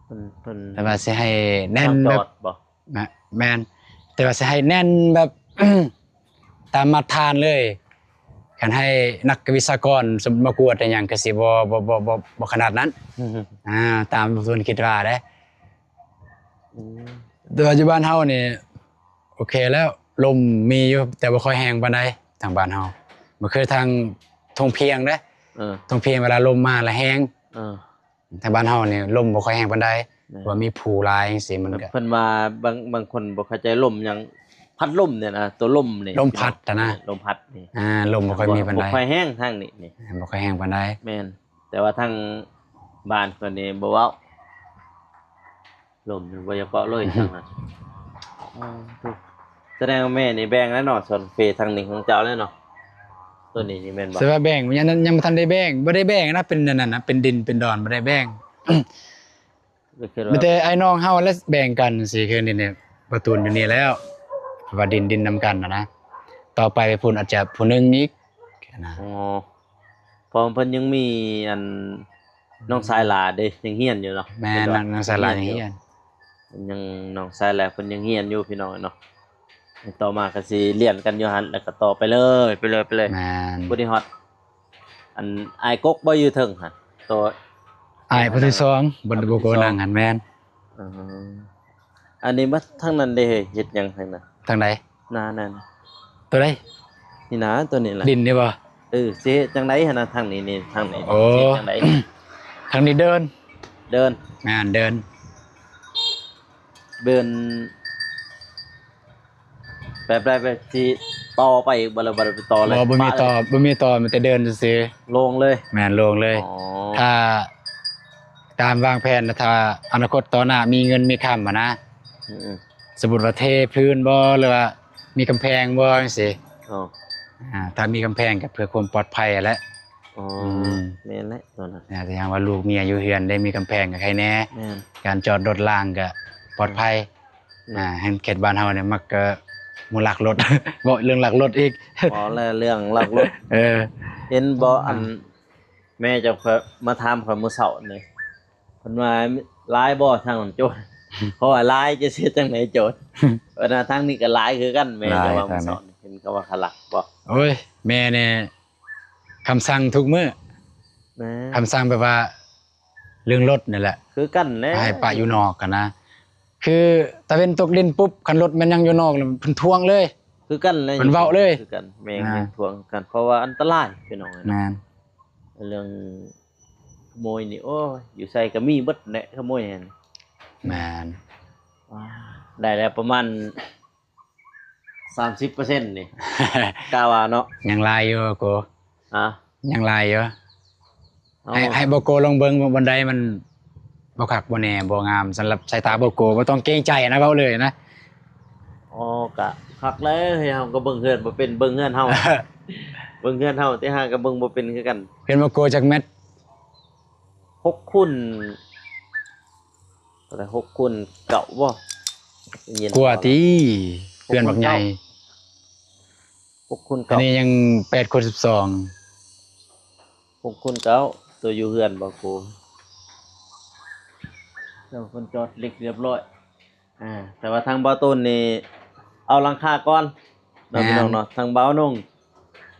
ເພິ່ນ ເພິ່ນ ແຕ່ວ່າຊິໃຫ້ແໜ້ນແບບ ຈອດບໍ່? ນະ ແມ່ນ ແຕ່ວ່າຊິໃຫ້ແໜ້ນແບບ ຕາມມາດຕະຖານເລີຍ. ຄັນໃຫ້ນັກວິຊາກອນ ສົມມຸດມາກວດອີ່ຫຍັງ ກໍຊິບໍ່ ບໍ່ ບໍ່ ບໍ່ ບໍ່ຂະໜາດນັ້ນ. ອ່າ ຕາມທີ່ເພິ່ນຄິດວ່າເດ້. ອືມ ແຕ່ວ່າຢູ່ບ້ານເຮົານີ້ ໂອເຄແລ້ວ ລົມມີຢູ່ ແຕ່ບໍ່ຄ່ອຍແຮງປານໃດ ທາງບ້ານເຮົາ. ບໍ່ຄືທາງທົ່ງພຽງເດ້. ເອີ ທົ່ງພຽງເວລາລົມມາລະແຮງ. ເອີ ທາງບ້ານເຮົານີ້ລົມບໍ່ຄ່ອຍແຮງປານໃດ. ແມ່ນ ເພາະວ່າມີພູຫຼາຍຈັ່ງຊີ້ ມັນກໍ ເພິ່ນວ່າບາງ ບາງຄົນບໍ່ເຂົ້າໃຈລົມຫຍັງ ພັດລົມນີ້ນະ ຕົວລົມນີ້ ລົມພັດຫັ້ນນະ. ລົມພັດນີ້ ອ່າ ລົມບໍ່ຄ່ອຍມີປານໃດ ບໍ່ຄ່ອຍແຮງທາງນີ້ນີ້ ບໍ່ຄ່ອຍແຮງປານໃດ. ແມ່ນ ແຕ່ວ່າທາງບ້ານເພິ່ນນີ້ບໍ່ເວົ້າ. ລົມນີ້ບໍ່ຢາກເວົ້າເລີຍທາງນັ້ນ. ອໍ ສະແດງວ່າແມ່ນີ້ແບ່ງແລ້ວເນາະ ສ່ວນເຟທາງນີ້ຂອງເຈົ້າແລ້ວເນາະ. ຕົວນີ້ນີ້ແມ່ນບໍ່? ສະວ່າແບ່ງ ຍັງ ຍັງບໍ່ທັນໄດ້ແບ່ງ ບໍ່ໄດ້ແບ່ງນະ ເປັນອັນນັ້ນນະ ເປັນດິນເປັນດອນ ບໍ່ໄດ້ແບ່ງ. ກໍຄືວ່າ ມີແຕ່ອ້າຍນ້ອງເຮົາແຫຼະແບ່ງກັນຊີ້ ຄືນີ້ນີ້ ປະຕູນຢູ່ນີ້ແລ້ວ ເພາະວ່າດິນ ດິນນຳກັນນະນະ. ຕໍ່ໄປພຸ້ນອາດຈະຜູ້ໜຶ່ງອີກນະ. ອໍ ເພາະເພິ່ນຍັງມີອັນ ນ້ອງຊາຍຫຼ້າເດ້ ຍັງຮຽນຢູ່ເນາະ. ແມ່ນ ນ້ອງ ນ້ອງຊາຍຫຼ້າຍັງຮຽນ ເພິ່ນຍັງ ນ້ອງຊາຍຫຼ້າເພິ່ນຍັງຮຽນຢູ່ ພີ່ນ້ອງເນາະ. ຕໍ່ມາກໍຊິລຽນກັນຢູ່ຫັ້ນ ແລ້ວກໍຕໍ່ໄປເລີຍ ໄປເລີຍ ໄປເລີຍ. ແມ່ນ ຜູ້ທີ່ຮອດ ອັນ ອ້າຍກົກບໍ່ຢູ່ເທິງຫັ້ນ ໂຕ ອ້າຍຜູ້ທີ່ສອງ ບໍ່ ບໍ່ໂກນັ່ງຫັ້ນ. ແມ່ນ. ເອີ ອັນນີ້ມາທາງນັ້ນເດ້ ເຮັດຫຍັງທາງນັ້ນ? ທາງໃດ? ໜ້ານັ້ນ. ໂຕໃດ? ນີ້ນະ ໂຕນີ້ລະ ດິນນີ້ບໍ່? ເອີ ຊິເຮັດຈັ່ງໃດຫັ້ນນະ ທາງນີ້ນີ້ ທາງນີ້ ໂອ້ ຊິເຮັດຈັ່ງໃດ? ທາງນີ້ເດີນ ເດີນ. ແມ່ນ ເດີນ ເດີນ ແບບໃດ ແບບຊິຕໍ່ໄປອີກບໍ່ ຫຼືບໍ່ໄດ້ໄປຕໍ່ເລີຍ? ບໍ່ ບໍ່ມີຕໍ່ ບໍ່ມີຕໍ່ ມີແຕ່ເດີນຊື່ໆ ໂລ່ງເລີຍ. ແມ່ນ ໂລ່ງເລີຍ. ອໍ ຖ້າຕາມວາງແຜນ ຖ້າອະນາຄົດຕໍ່ໜ້າມີເງິນມີຄຳຫັ້ນນະ. ອືມ ສົມມຸດວ່າເທພື້ນບໍ່ ຫຼືວ່າມີກຳແພງບໍ່ ຈັ່ງຊີ້. ອໍ ອ່າ ຖ້າມີກຳແພງກໍເພື່ອຄວາມປອດໄພຫັ້ນແຫຼະ. ອໍ ອືມ ແມ່ນແຫຼະຕົວນັ້ນ. ອ່າ ແຕ່ຫາກວ່າລູກເມຍຢູ່ເຮືອນໄດ້ມີກຳແພງກໍໄຄແດ່. ແມ່ນ ການຈອດລົດລາງກໍປອດໄພ. ອືມ ອ່າ ແຮ່ງເຂດບ້ານເຮົານີ້ມັກ ເອີ ໝູລັກລົດ ເວົ້າເລື່ອງລັກລົດອີກ. ເວົ້າແລ້ວເລື່ອງລັກລົດ ເອີ ເຫັນບໍ່? ອ່າ ອັນ ແມ່ເຈົ້າຂ້ອຍມາຖາມຂ້ອຍມື້ເຊົ້ານີ້ ເພິ່ນວ່າຫຼາຍບໍ່ທາງໂຈນ? ເພາະວ່າຫຼາຍຈະເຮັດຈັ່ງໃດໂຈນ? ເພິ່ນວ່າທາງນີ້ກໍຫຼາຍຄືກັນ ແມ່ເຈົ້າວ່າມື້ເຊົ້ານີ້ ເຫັນເຂົາວ່າເຂົາລັກບໍ່? ໂອ້ຍ ແມ່ນີ້ຄຳສັ່ງທຸກມື້. ແມ່ ຄຳສັ່ງແບບວ່າ ເລື່ອງລົດນີ້ແຫຼະ ຄືກັນແຫຼະ ໃຫ້ປະຢູ່ນອກຫັ້ນນະ. ຄືຕາເວັນຕົກດິນປຸບ ຄັນລົດແມ່ນຍັງຢູ່ນອກ ເພິ່ນທວງເລີຍ. ຄືກັນແຫຼະ ເພິ່ນເວົ້າເລີຍ. ຄືກັນ ແມ່ນ ອ່າ ທວງຄືກັນ ເພາະວ່າອັນຕະລາຍ ພີ່ນ້ອງເອີຍ. ແມ່ນ ເລື່ອງຂະໂມຍນີ້ ໂອ້ຍ ຢູ່ໃສກໍມີເບິດແຫຼະ ຂະໂມຍຫັ້ນ. ແມ່ນ ໄດ້ແລ້ວປະມານ ສາມສິບເປີເຊັນນີ້ ກະວ່າເນາະ ຍັງຫຼາຍຢູ່ໂກ. ຮະ? ຍັງຫຼາຍຢູ່. ເອົາ ໃຫ້ ໃຫ້ບໍ່ໂກລອງເບິ່ງ ບ່ອນໃດມັນບໍ່ຄັກບໍ່ແນ່ບໍ່ງາມ ສຳລັບສາຍຕາບໍ່ໂກ ບໍ່ຕ້ອງເກງໃຈນະ ເວົ້າເລີຍນະ. ອໍ ກະຄັກແລ້ວ ເຮົາກໍເບິ່ງເຮືອນບໍ່ເປັນ ເບິ່ງເຮືອນເຮົາ ເບິ່ງເຮືອນເຮົາ ແຕ່ຫາກໍເບິ່ງບໍ່ເປັນຄືກັນ. ເຮືອນບໍ່ໂກຈັກແມັດ? ຫົກຄູນ ເທົ່າໃດ ຫົກຄູນເກົ້າບໍ່? ເຢັນ ກວ່າຕິ ເຮືອນບັກໃຫຍ່ ຫົກຄູນເກົ້າ ອັນນີ້ຍັງແປດຄູນສິບສອງ ຫົກຄູນເກົ້າ ໂຕຢູ່ເຮືອນບໍ່ໂກ ເຄື່ອງຄົນຈອດເຫຼັກຮຽບຮ້ອຍ. ອ່າ ແຕ່ວ່າທາງບ່າວຕູນນີ້ເອົາຫຼັງຄາກ່ອນເນາະ ແມ່ນ ພີ່ນ້ອງເນາະ ທາງບ່າວນົງ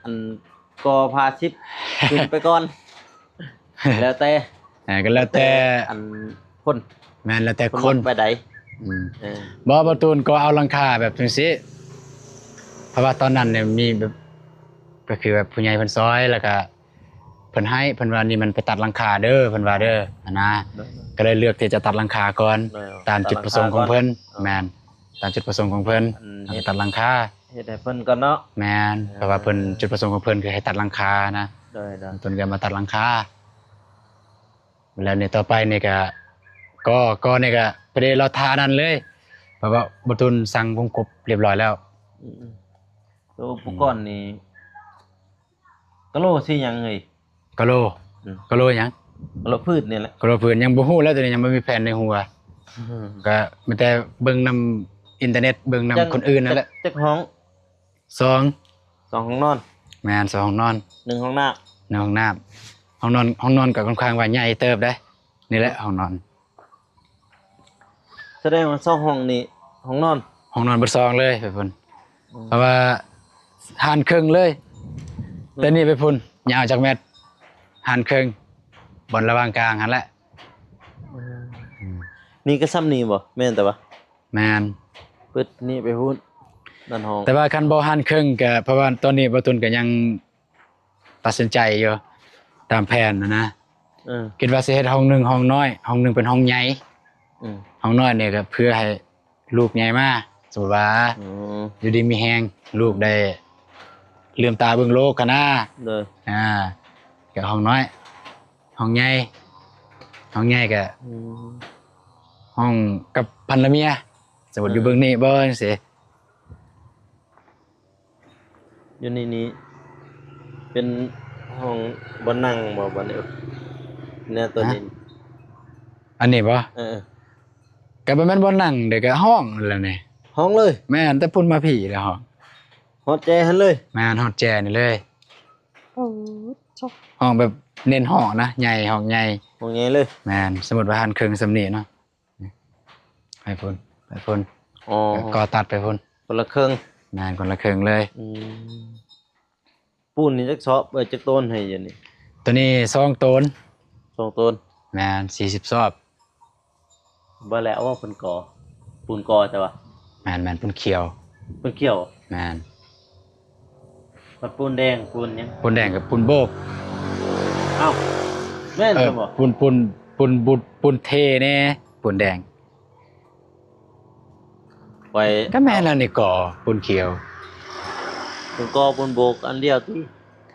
ອັນ ກໍພາສິບຂຶ້ນໄປກ່ອນ ແລ້ວແຕ່ ເອີ ກໍແລ້ວແຕ່ ແລ້ວແຕ່ອັນຄົນ ແມ່ນ ແລ້ວແຕ່ຄົນ ເພິ່ນມັກແບບໃດ ອືມ ເອີ ບໍ່ ບ່າວຕູນກໍເອົາຫຼັງຄາແບບຈັ່ງຊີ້ ເພາະວ່າຕອນນັ້ນນີ້ມີແບບ ກໍຄືແບບຜູ້ໃຫຍ່ເພິ່ນຊ່ອຍ ແລ້ວກໍ ເພິ່ນໃຫ້ ເພິ່ນວ່າ ນີ້ມັນໄປຕັດຫຼັງຄາເດີ ເພິ່ນວ່າເດີ ຫັ້ນນະ ໂດຍ ກໍເລີຍເລືອກທີ່ຈະຕັດຫຼັງຄາກ່ອນ ໂດຍ ຕາມຈຸດປະສົງຂອງເພິ່ນ ຕັດຫຼັງຄາກ່ອນ ແມ່ນ ຕາມຈຸດປະສົງຂອງເພິ່ນ ອັນເຮັດ ຕັດຫຼັງຄາ ເຮັດໃຫ້ເພິ່ນກ່ອນເນາະ ແມ່ນ ເອີ ເພາະວ່າເພິ່ນ ຈຸດປະສົງຂອງເພິ່ນຄືໃຫ້ຕັດຫຼັງຄານະ ໂດຍ ໂດຍ ເພິ່ນກໍມາຕັດຫຼັງຄາ ແລ້ວນີ້ຕໍ່ໄປນີ້ກໍ ກໍ ກໍນີ້ກໍໄປເດ້ລໍຖ້ານັ້ນເລີຍ ເພາະວ່າບ່າວຕູນສັ່ງວົງກົບຮຽບຮ້ອຍແລ້ວ ອືມ ໂຕອຸປະກອນນີ້ ກະໂຫຼສີຫຍັງເອີຍ? ກະໂຫຼ ອືມ ກະໂຫຼຫຍັງ? ກະໂຫຼພືດນີ້ແຫຼະ ກະໂຫຼພືດ ຍັງບໍ່ຮູ້ແລ້ວ ໂຕນີ້ຍັງບໍ່ມີແຜນໃນຫົວ ອືມ ກະມີແຕ່ເບິ່ງນຳອິນເຕີເນັດ ເບິ່ງນຳຄົນອື່ນນັ້ນແຫຼະ ຈັກ ຈັກຫ້ອງ? ສອງ ສອງຫ້ອງນອນ ແມ່ນ ສອງຫ້ອງນອນ ໜຶ່ງຫ້ອງນ້ຳ ໜຶ່ງຫ້ອງນ້ຳ ຫ້ອງນອນ ຫ້ອງນອນກໍຄ່ອນຂ້າງວ່າໃຫຍ່ເຕີບເດ້ ນີ້ແຫຼະຫ້ອງນອນ. ສະແດງວ່າສອງຫ້ອງນີ້ຫ້ອງນອນ ຫ້ອງນອນເບິດສອງເລີຍໄປພຸ້ນ ອືມ ເພາະວ່າຫານເຄິ່ງເລີຍ ແຕ່ນີ້ໄປພຸ້ນຍາວຈັກແມັດ ຫານເຄິ່ງ ບ່ອນລະຫວ່າງກາງຫັ້ນແຫຼະ ອືມ ອືມ ນີ້ກໍຊ່ຳນີ້ບໍ່ ແມ່ນແຕ່ວ່າ ແມ່ນ ປຶດນີ້ໄປພຸ້ນ ນັ້ນຫ້ອງ ແຕ່ວ່າຄັນບໍ່ຫານເຄິ່ງກໍ ເພາະວ່າຕອນນີ້ບ່າວຕຸນກໍຍັງ ຕັດສິນໃຈຢູ່ຕາມແຜນຫັ້ນນະ ເອີ ຄິດວ່າຊິເຮັດຫ້ອງໜຶ່ງຫ້ອງນ້ອຍ ຫ້ອງໜຶ່ງເປັນຫ້ອງໃຫຍ່ ອືມ ຫ້ອງນ້ອຍນີ້ກໍເພື່ອໃຫ້ລູກໃຫຍ່ມາ ສົມມຸດວ່າ ອືມ ຢູ່ດີມີແຮງ ລູກໄດ້ລືມຕາເບິ່ງໂລກຫັ້ນນະ ໂດຍ ອ່າ ກໍຫ້ອງນ້ອຍ ຫ້ອງໃຫຍ່ ຫ້ອງໃຫຍ່ກໍ ອືມ ຫ້ອງກັບພັນລະເມຍ ສົມມຸດ ເອີ ຢູ່ເບື້ອງນີ້ບໍ່ ຈັ່ງຊີ້. ຢູ່ໃນນີ້ເປັນຫ້ອງບ່ອນນັ່ງບໍ່ ບ່ອນນີ້ ແນວໂຕນີ້ ຮະ ອັນນີ້ບໍ່? ເອີ ກໍບໍ່ແມ່ນບ່ອນນັ່ງເດ້ ກໍຫ້ອງແຫຼະນີ້ ຫ້ອງເລີຍ ແມ່ນ ແຕ່ພຸ້ນມາພີ້ແລ້ວຫ້ອງ ຮອດແຈຫັ້ນເລີຍ ແມ່ນ ຮອດແຈນີ້ເລີຍ ໂອ້ ຫ້ອງແບບເນັ້ນຫ້ອງນະ ໃຫຍ່ ຫ້ອງໃຫຍ່ ຫ້ອງໃຫຍ່ເລີຍ ແມ່ນ ສົມມຸດວ່າຫານເຄິ່ງສ່ຳນີ້ເນາະ. ໄປພຸ້ນ ໄປພຸ້ນ ອໍ ກໍຕັດໄປພຸ້ນ ຄົນລະເຄິ່ງ ແມ່ນ ຄົນລະເຄິ່ງເລີຍ ອືມ ປູນນີ້ຈັກຊອບ ເອີ ຈັກໂຕນໃຫ້ຢູ່ນີ້ ໂຕນີ້ສອງໂຕນ ສອງໂຕນ ແມ່ນ ສີ່ສິບຊອບ ບໍ່ແລ້ວ ເອົາວ່າເພິ່ນກໍ່ ປູນກໍ່ແຕ່ວ່າ ແມ່ນໆ ປູນຂຽວ ປູນຂຽວ ແມ່ນ. ບັດປູນແດງ ປູນຫຍັງ? ປູນແດງກັບປູນໂບກ ເອົ້າ ແມ່ນ ເອີ ຊະບໍ່? ປູນ ປູນ ປູນບຸດ ປູນເທແດ່ ປູນແດງ ໄວ້ ກໍແມ່ນແລ້ວນີ້ກໍປູນຂຽວ ປູນກໍປູນໂບກອັນດຽວຕິ?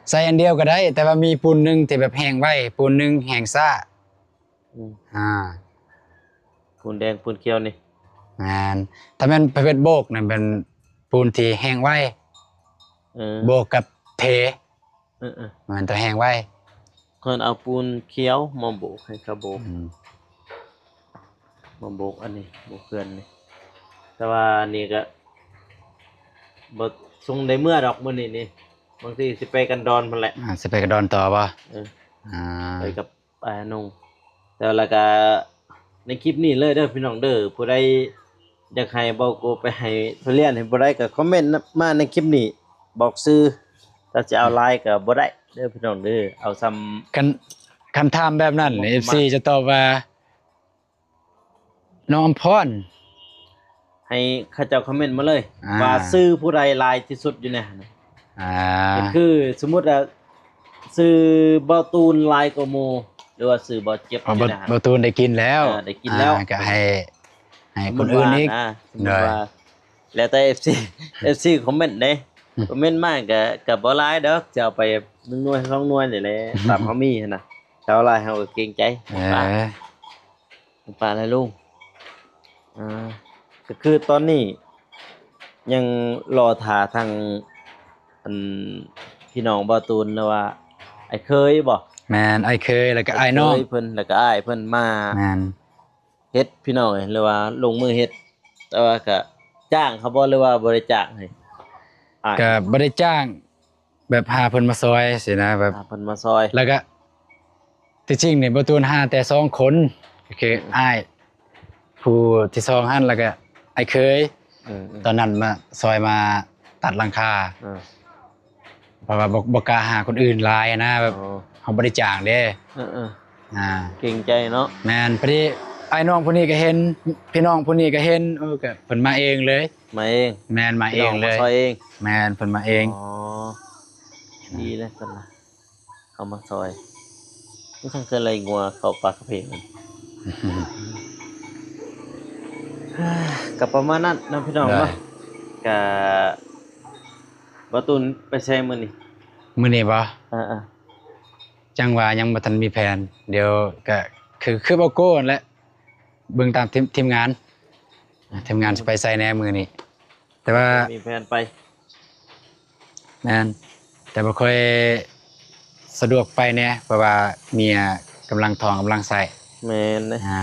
ໃສ່ອັນດຽວກໍໄດ້ ແຕ່ວ່າມີປູນໜຶ່ງທີ່ແບບແຫ້ງໄວ ປູນໜຶ່ງແຫ້ງຊ້າ ອືມ ອ່າ ປູນແດງປູນຂຽວນີ້ ແມ່ນ ຖ້າແມ່ນປະເພດໂບກນັ້ນແມ່ນປູນທີ່ແຫ້ງໄວ ເອີ ໂບກກັບເທ ເອີໆ ແມ່ນ ແຕ່ແຫ້ງໄວ ເພິ່ນເອົາປູນຂຽວມາໂບກ ໃຫ້ເຂົາໂບກ ອືມ ມາໂບກອັນນີ້ ໂບກເຮືອນນີ້ ແຕ່ວ່າອັນນີ້ກໍບໍ່ຊົງໄດ້ເມືອດອກມື້ນີ້ນີ້ ບາງທີຊິໄປກັນດອນພຸ້ນແຫຼະ ອ່າ ຊິໄປກັນດອນຕໍ່ບໍ່? ເອີ ອ່າ ໄປກັບ ອ່າ ນຸ່ງ ແລ້ວ ແລ້ວກະໃນຄລິບນີ້ເລີຍເດີພີ່ນ້ອງເດີ ຜູ້ໃດຢາກໃຫ້ເບົາໂກໄປໃຫ້ທຸລຽນໃຫ້ຜູ້ໃດກໍຄອມເມັນມາໃນຄລິບນີ້ ບອກຊື່ ຖ້າຊິເອົາຫຼາຍກໍບໍ່ໄດ້ເດີພີ່ນ້ອງເດີ ເອົາຊ່ຳ ຄັນ ຄັນຖາມແບບນັ້ນ ເອັຟຊີຈະຕອບວ່າ ນ້ອງອຳພອນ ໃຫ້ເຂົາເຈົ້າຄອມເມັນມາເລີຍ ອ່າ ວ່າຊື່ຜູ້ໃດຫຼາຍທີ່ສຸດຢູ່ໃນຫັ້ນ ອ່າ ກໍຄືສົມມຸດວ່າຊື່ບ່າວຕູນຫຼາຍກວ່າໝູ່ ຫຼືວ່າຊື່ບ່າວເຈັບ ອໍ ຢູ່ໃນຫັ້ນ ບ່າວຕູນໄດ້ກິນແລ້ວ ອ່າ ໄດ້ກິນແລ້ວ ອ່າ ກໍໃຫ້ ໃຫ້ຄົນອື່ນອີກ ສົມມຸດວ່າ ໂດຍ ແລ້ວແຕ່ເອັຟຊີ ເອັຟຊີຄອມເມັນເດ້ ອືມ ຄອມເມັນມາກໍ ກໍບໍ່ຫຼາຍດອກ ຈະເອົາໄປໜຶ່ງໜ່ວຍສອງໜ່ວຍນີ້ແຫຼະ ຕາມເຮົາມີຫັ້ນນະ ຖ້າເອົາຫຼາຍເຮົາກໍເກງໃຈ ເອີ ປະ ປະແລ້ວລຸງ ອ່າ ກໍຄືຕອນນີ້ຍັງລໍຖ້າທາງ ອັນ ພີ່ນ້ອງບ່າວຕູນ ຫຼືວ່າອ້າຍເຂີຍບໍ? ແມ່ນ ອ້າຍເຂີຍ ແລ້ວກໍອ້າຍນ້ອງ ອ້າຍເຂີຍເພິ່ນ ແລ້ວກໍອ້າຍເພິ່ນມາ ແມ່ນ ເຮັດພີ່ນ້ອງເອີຍ ຫຼືວ່າລົງມືເຮັດ ແຕ່ວ່າກະຈ້າງເຂົາບໍ່ ຫຼືວ່າບໍ່ໄດ້ຈ້າງໃຫ້? ອ້າຍ ກະບໍ່ໄດ້ຈ້າງ ແບບຫາເພິ່ນມາຊ່ອຍຊີ້ນະ ແບບ ຫາເພິ່ນມາຊ່ອຍ ແລ້ວກະ ທີ່ຈິງນີ້ບໍ່ຕູນຫາແຕ່ສອງຄົນ ກໍຄື ອືມ ອ້າຍຜູ້ທີສອງຫັ້ນ ແລ້ວກະອ້າຍເຂີຍ ອືມໆ ຕອນນັ້ນມາຊ່ອຍມາຕັດຫຼັງຄາ ເອີ ເພາະວ່າບໍ່ ບໍ່ກ້າຫາຄົນອື່ນຫຼາຍນະ ແບບ ອໍ ເຮົາບໍ່ໄດ້ຈ້າງເດ້ ເອີໆ ອ່າ ເກງໃຈເນາະ ແມ່ນ ພໍດີອ້າຍນ້ອງຜູ້ນີ້ກໍເຫັນ ພີ່ນ້ອງຜູ້ນີ້ກໍເຫັນ ເອີ ກໍເພິ່ນມາເອງເລີຍ ມາເອງ ແມ່ນ ມາເອງເລີຍ ພີ່ນ້ອງມາຊ່ອຍເອງ ແມ່ນ ເພິ່ນມາເອງ ອໍ ດີເລີຍເພິ່ນນະ ເຂົາມາຊ່ອຍ ມີທັງເຄື່ອໄລ່ງົວເຂົ້າປ່າກະເພງ ກໍປະມານນັ້ນເນາະພີ່ນ້ອງເນາະ ໂດຍ ກະ ບ່າວຕູນໄປໃສມື້ນີ້? ມື້ນີ້ບໍ່? ເອີໆ ຈັ່ງວ່າຍັງບໍ່ທັນມີແຜນ ດຽວກະຄື ຄືບ່າວໂກ້ຫັ້ນແຫຼະ ເບິ່ງຕາມທີມ ທີມງານ ທີມງານຊິໄປໃສແດ່ມື້ນີ້ ແຕ່ວ່າ ມີແຜນໄປ ແມ່ນ ແຕ່ບໍ່ຄ່ອຍສະດວກໄປແດ່ ເພາະວ່າເມຍກຳລັງທ້ອງກຳລັງໄສ້ ແມ່ນເດ້ ອ່າ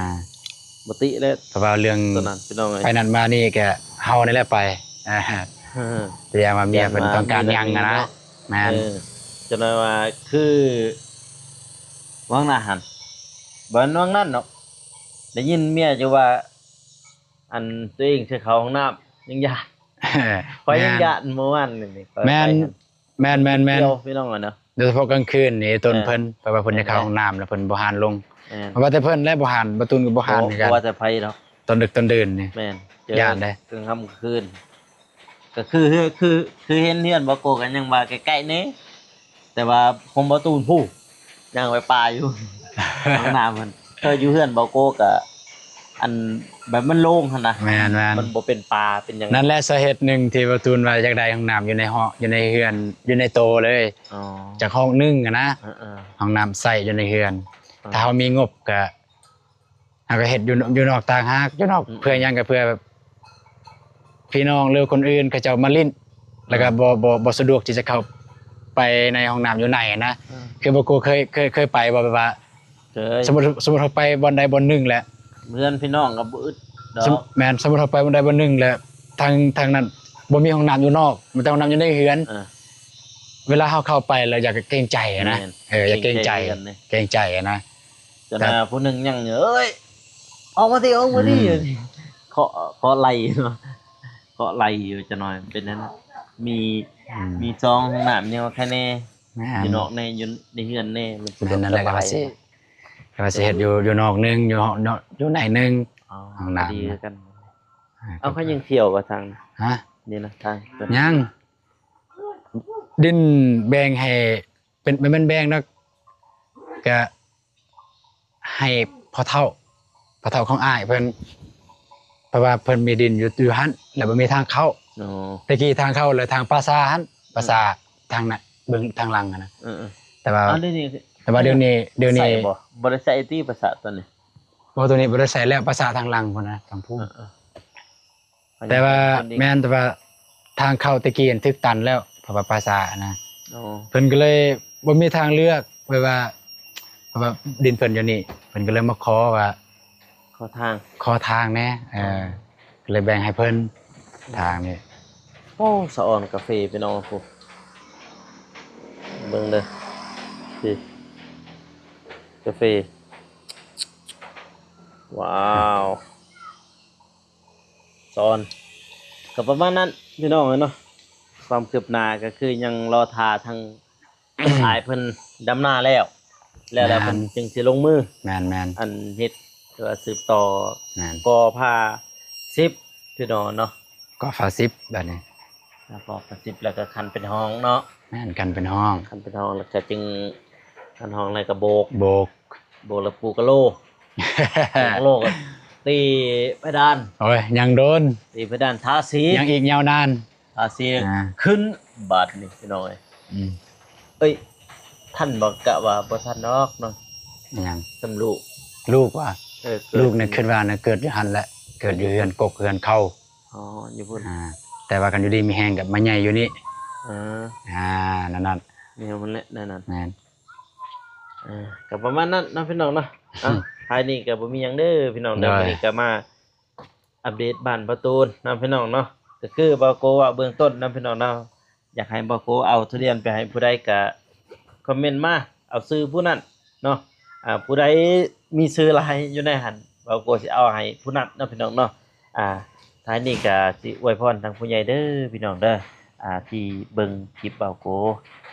ບໍ່ຕິແຫຼະ ເພາະວ່າເລື່ອງ ຕອນນັ້ນພີ່ນ້ອງເອີຍ ໄປນັ້ນມານີ້ກະເຮົານີ້ແຫຼະໄປ ອ່າ ແຕ່ຢ່າວ່າເມຍເພິ່ນຕ້ອງການຫຍັງຫັ້ນນະ ແມ່ນ ເອີ ຈະໜ້ອຍວ່າຄືຫວ່າງໜ້າຫັ້ນ ບໍ່ຫວ່າງນັ້ນດອກ ໄດ້ຍິນເມຍຢູ່ວ່າ ອັນຕົວເອງຊິເຂົ້າຫ້ອງນ້ຳຍັງຢ້ານ ຂ້ອຍຍັງຢ້ານ ເມື່ອວານນີ້ຂ້ອຍໄປ ແມ່ນ ແມ່ນໆໆ ກ່ຽວພີ່ນ້ອງເອີຍເນາະ ໂດຍສະເພາະກາງຄືນນີ້ຕົນເພິ່ນ ເອີ ເພາະວ່າເພິ່ນຈະເຂົ້າຫ້ອງນ້ຳແລ້ວເພິ່ນບໍ່ຫານລົງ ແມ່ນ ບໍ່ວ່າແຕ່ເພິ່ນແຫຼະບໍ່ຫານ ບ່າວຕູນກໍບໍ່ຫານຄືກັນ ບໍ່ວ່າແຕ່ໃຜດອກ ຕອນດຶກຕອນດື່ນນີ້ ແມ່ນ ຢ້ານເດ້ ກາງຄ່ຳກາງຄືນ ກໍຄື ຄື ຄືເຫັນເຮືອນບ່າວໂກ້ກໍຍັງວ່າໃກ້ໆແດ່ ແຕ່ວ່າຂອງບ່າວຕູນພຸ້ນ ຍ່າງໄປປ່າຢູ່ ຫ້ອງນ້ຳຫັ້ນ ເອີ ຢູ່ເຮືອນບ່າວໂກ້ກະ ອັນ ແບບມັນໂລ່ງຫັ້ນນະ ແມ່ນໆ ມັນບໍ່ເປັນປ່າເປັນຫຍັງ ນັ້ນແຫຼະສາເຫດໜຶ່ງທີ່ບ່າວຕູນວ່າຢາກໄດ້ຫ້ອງນ້ຳຢູ່ໃນຫ້ອງ ຢູ່ໃນເຮືອນ ຢູ່ໃນໂຕເລີຍ ອໍ ຈາກຫ້ອງໜຶ່ງຫັ້ນນະ ເອີໆ ຫ້ອງນ້ຳໃຊ້ຢູ່ໃນເຮືອນ ເອີ ຖ້າເຮົາມີງົບກະ ເຮົາກໍເຮັດຢູ່ ຢູ່ນອກຕ່າງຫາກ ຢູ່ນອກ ອືມ ເພື່ອຫຍັງ ກໍເພື່ອແບບພີ່ນ້ອງ ຫຼືຄົນອື່ນເຂົາເຈົ້າມາຫຼິ້ນ ແລ້ວກໍ ອ່າ ບໍ່ ບໍ່ ບໍ່ສະດວກທີ່ຈະເຂົ້າໄປໃນຫ້ອງນ້ຳຢູ່ໃນນະ ອ່າ ຄືບໍ່ກູເຄີຍ ເຄີຍ ເຄີຍໄປບໍ່ ແບບວ່າ ເຄີຍ ສົມມຸດ ສົມມຸດເຮົາໄປບ່ອນໃດບ່ອນໜຶ່ງແຫຼະ ເຮືອນພີ່ນ້ອງກໍບໍ່ອຶດດອກ ສົມ ແມ່ນ ສົມມຸດເຮົາໄປບ່ອນໃດບ່ອນໜຶ່ງແລ້ວ ທາງ ທາງນັ້ນບໍ່ມີຫ້ອງນ້ຳຢູ່ນອກ ມີແຕ່ຫ້ອງນ້ຳຢູ່ໃນເຮືອນ ອ່າ ເວລາເຮົາເຂົ້າໄປແລ້ວຢາກເກງໃຈນະ ແມ່ນ ເອີ ຢາກເກງໃຈ ເກງໃຈນະ ຈະໜ້ອຍຜູ້ໜຶ່ງຍັງ ເອີຍ ອອກມາຕິ ອອກມາຕິ ອືມ ເຄາະ ເຄາະໄລ່ເນາະ ເຄາະໄລ່ຢູ່ຈະໜ້ອຍ ເປັນນັ້ນ ມີ ອືມ ມີຊ່ອງຫ້ອງນ້ຳຍັງວ່າໃຄແດ່ ແມ່ນ ຢູ່ນອກແດ່ ຢູ່ໃນເຮືອນແດ່ ມັນສະດວກ ແມ່ນ ນັ້ນແຫຼະ ສະບາຍ ກໍວ່າຊິ ກໍວ່າຊິເຮັດຢູ່ ຢູ່ນອກໜຶ່ງ ຢູ່ຫ້ອງ ຢູ່ໃນໜຶ່ງ ອໍ ຫ້ອງນ້ຳ ກໍດີຄືກັນ ອ່າ ເອົາ ເຂົາຍັງທ່ຽວບໍ່ທາງ ຮະ ນີ້ນະ ທາງ ຍັງ ດິນແບ່ງໃຫ້ ເປັນ ບໍ່ແມ່ນແບ່ງດອກ ກະໃຫ້ພໍ່ເຖົ້າ ພໍ່ເຖົ້າຂອງອ້າຍເພິ່ນ ເພາະວ່າເພິ່ນມີດິນຢູ່ ຢູ່ຫັ້ນ ແລ້ວບໍ່ມີທາງເຂົ້າ ອໍ ແຕ່ກີ້ທາງເຂົ້າ ແລ້ວທາງປ່າຊ້າຫັ້ນ ປ່າຊ້າ ອືມ ທາງນັ້ນ ເບິ່ງທາງຫຼັງຫັ້ນນະ ເອີໆ ແຕ່ວ່າ ດຽວນີ້ ແຕ່ວ່າດຽວນີ້ ດຽວນີ້ ໃຊ້ບໍ່ ບໍ່ໄດ້ໃຊ້ຕິ ປ່າຊ້າຕອນນີ້ ບໍ່ ໂຕນີ້ບໍ່ໄດ້ໃຊ້ແລ້ວ ປ່າຊ້າທາງຫຼັງພຸ້ນນະ ທາງພຸ້ນ ເອີໆ ແຕ່ວ່າ ແມ່ນ ແຕ່ວ່າທາງເຂົ້າແຕ່ກີ້ຫັ້ນຖືກຕັນແລ້ວ ເພາະວ່າປ່າຊ້ານະ ອໍ ເພິ່ນກໍເລີຍບໍ່ມີທາງເລືອກ ແບບວ່າ ເພາະວ່າດິນເພິ່ນຢູ່ນີ້ ເພິ່ນກໍເລີຍມາຂໍວ່າ ຂໍທາງ ຂໍທາງແດ່ ເອີ ອໍ ກໍເລີຍແບ່ງໃຫ້ເພິ່ນ ທາງນີ້ ໂອ້ ສະອອນກາເຟພີ່ນ້ອງ ໂອ້ ເບິ່ງເດີ ນີ້ ກາເຟ ວ້າວ ສອນ ກໍປະມານນັ້ນພີ່ນ້ອງເອີຍເນາະ ຄວາມຄືບໜ້າກໍຄືຍັງລໍຖ້າທາງ ອ້າຍເພິ່ນດຳນາແລ້ວ ແລ້ວ ແລ້ວເພິ່ນ ແມ່ນ ຈຶ່ງຊິລົງມື ແມ່ນໆ ອັນເຮັດ ຫຼືວ່າສືບຕໍ່ ແມ່ນ ກໍພາສິບ ພີ່ນ້ອງເນາະ ກໍພາສິບບາດນີ້ ກໍພາສິບ ແລ້ວກໍຂັ້ນເປັນຫ້ອງເນາະ ແມ່ນ ຂັ້ນເປັນຫ້ອງ ຂັ້ນເປັນຫ້ອງ ແລ້ວກໍຈຶ່ງ ຂັ້ນຫ້ອງແລ້ວກໍໂບກ ໂບກ ໂບກແລ້ວປູກະໂລ ໂບກກະໂລກໍຕີເພດານ ໂອ້ຍ ຍັງໂດນ ຕີເພດານ ທາສີ ຍັງອີກຍາວນານ ທາສີ ອ່າ ຂຶ້ນບາດນີ້ພີ່ນ້ອງເອີຍ ອືມ ເອີຍ ທັນບໍ່? ກະວ່າບໍ່ທັນດອກເນາະ ຫຍັງ? ສ່ຳລູກ ລູກຫວາ? ເອີ ລູກນີ້ ເກີດ ຄິດວ່ານະ ເກີດຢູ່ຫັ້ນແຫຼະ ເກີດຢູ່ເຮືອນກົກເຮືອນເຂົາ ອໍ ຢູ່ພຸ້ນ ອ່າ ແຕ່ວ່າຄັນຢູ່ດີມີແຮງກໍມາໃຫຍ່ຢູ່ນີ້ ເອີ ອ່າ ນັ້ນໆ ແນວນັ້ນແຫຼະ ແນວນັ້ນ ແມ່ນ ເອີ ກໍປະມານນັ້ນເນາະພີ່ນ້ອງເນາະ ເອົ້າ ທ້າຍນີ້ກໍບໍ່ມີຫຍັງເດີພີ່ນ້ອງເດີ ໂດຍ ມື້ນີ້ກໍມາ ອັບເດດບ້ານບ່າວຕູນເນາະພີ່ນ້ອງເນາະ. ກໍຄືບ່າວໂກເວົ້າເບື້ອງຕົ້ນເນາະພີ່ນ້ອງເນາະ, ຢາກໃຫ້ບ່າວໂກເອົາທຸລຽນໄປໃຫ້ຜູ້ໃດກໍຄອມເມັນມາ ເອົາຊື່ຜູ້ນັ້ນເນາະ. ອ່າ ຜູ້ໃດມີຊື່ຫຼາຍຢູ່ໃນຫັ້ນ ບ່າວໂກຊິເອົາໃຫ້ຜູ້ນັ້ນເນາະພີ່ນ້ອງເນາະ. ອ່າ ທ້າຍນີ້ກໍຊິອວຍພອນທາງຜູ້ໃຫຍ່ເດີພີ່ນ້ອງເດີ ອ່າ ທີ່ເບິ່ງຄລິບບ່າວໂກ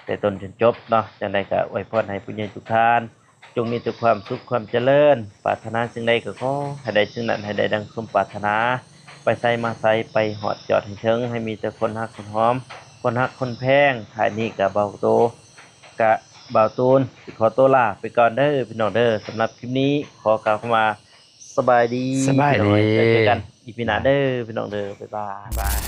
ແຕ່ຕົ້ນຈົນຈົບເນາະ. ຈັ່ງໃດກໍອວຍພອນໃຫ້ຜູ້ໃຫຍ່ທຸກທ່ານ ຈົ່ງມີແຕ່ຄວາມສຸກຄວາມຈະເລີນ, ປາດຖະໜາສິ່ງໃດກໍຂໍໃຫ້ໄດ້ສິ່ງນັ້ນ ໃຫ້ໄດ້ດັ່ງສົມປາດຖະໜາ, ໄປໃສມາໃສໄປຮອດຍອດໃຫ້ເຖິງ, ໃຫ້ມີແຕ່ຄົນຮັກຄົນຫອມ ຄົນຮັກຄົນແພງ. ທ້າຍນີ້ກໍບ່າວໂຕ ກະບ່າວຕູນຊິຂໍໂຕລາໄປກ່ອນເດີພີ່ນ້ອງເດີ. ສຳລັບຄລິບນີ້ຂໍກ່າວຄຳວ່າສະບາຍດີ ສະບາຍດີ ພີ່ນ້ອງເອີຍ. ເຈີກັນອີພີໜ້າເດີພີ່ນ້ອງເດີ. ບາຍບາຍ ບາຍ.